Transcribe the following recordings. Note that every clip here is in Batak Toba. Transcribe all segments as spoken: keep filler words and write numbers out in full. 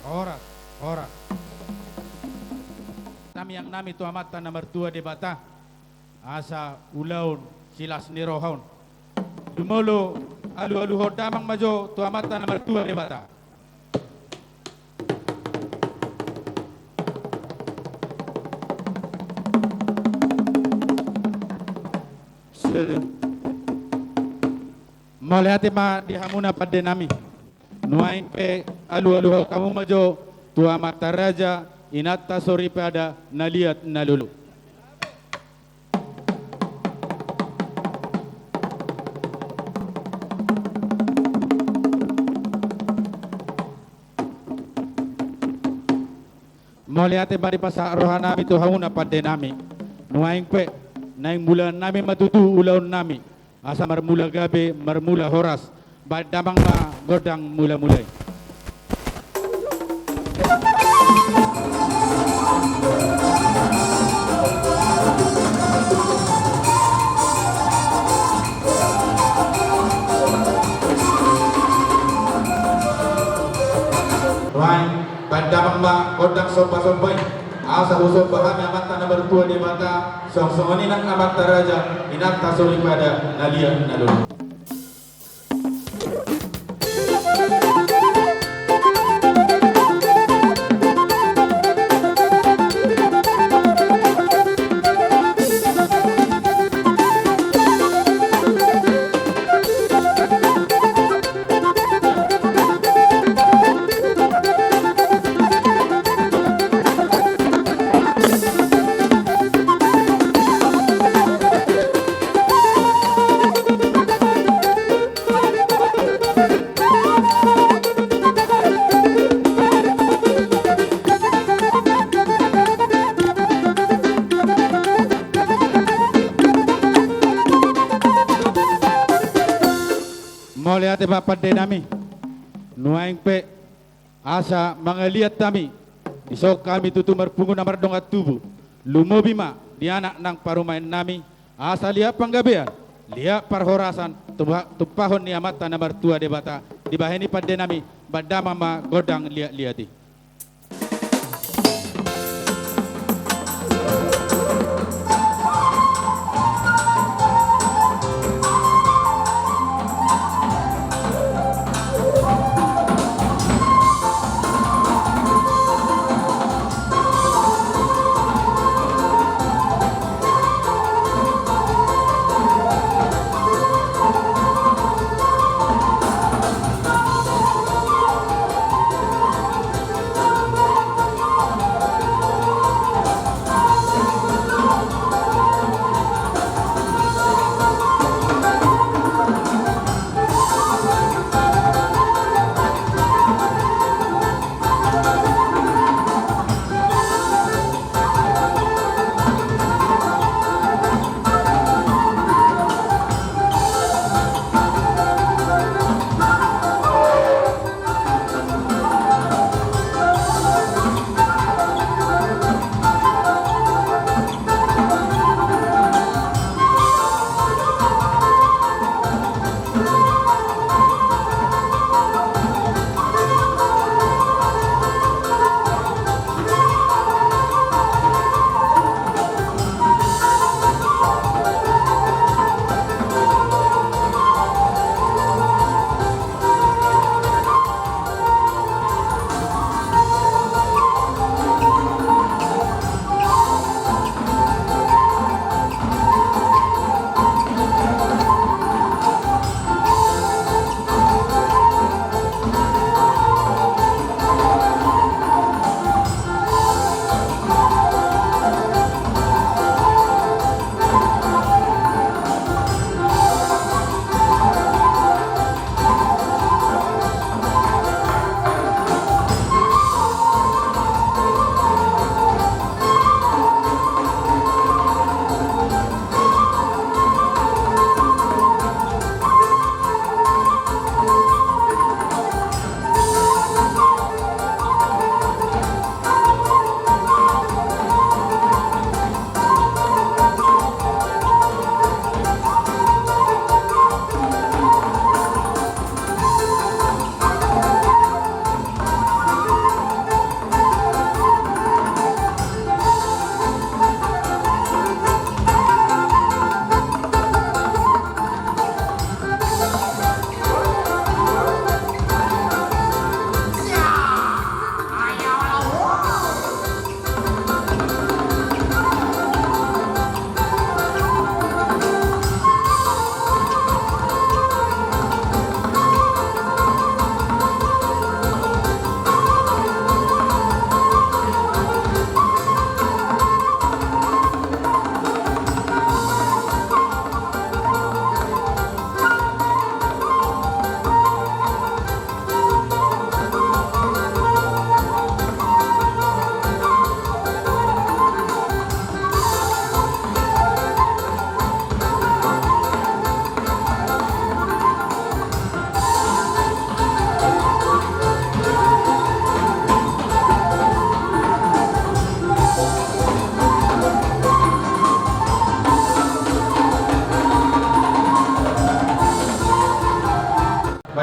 Horas, horas. Tamiang nami tu Amanta na martua Debata, asa ulaon silas ni roha on. Jumolo alualuhon damang ma jo tu Amanta na martua Debata. Mauliate ma di hamuna pande nami. Nuaeng pe alualuhon hamu ma jo tu amanta raja, inanta soripada, na liat na lolo. Mauliate ma di pasahat roha nami tu hamuna pande nami. Nuaeng pe naeng mulaon nami ma tutu ulaon nami. Asa marmula gabe, marmula horas, baen damang ma gondang mulamula i. Nuaeng, baen damang ma gondang sombasomba i. Asa husomba hami Amanta na martua Debata, songon songon i nang amanta raja, inanta soripada, na liat na lolo. Mauliate ma pande nami. Nuaeng pe asa mangaliat hami, dison hami tutu marpungu na mardongan tubu, lumobi ma di anak nang parumaen nami, asa liat panggabean, liat parhorasan, tupa-, tumpahon ni Amanta na martua Debata, dibahen i pande nami, baen damang ma gondang liatliat i.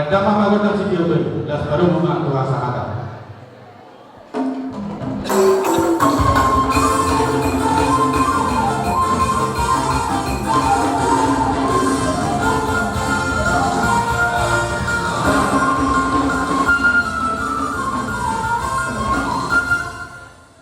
Ndang ma pagondang sitio i, laos padomu ma tu hasahatan.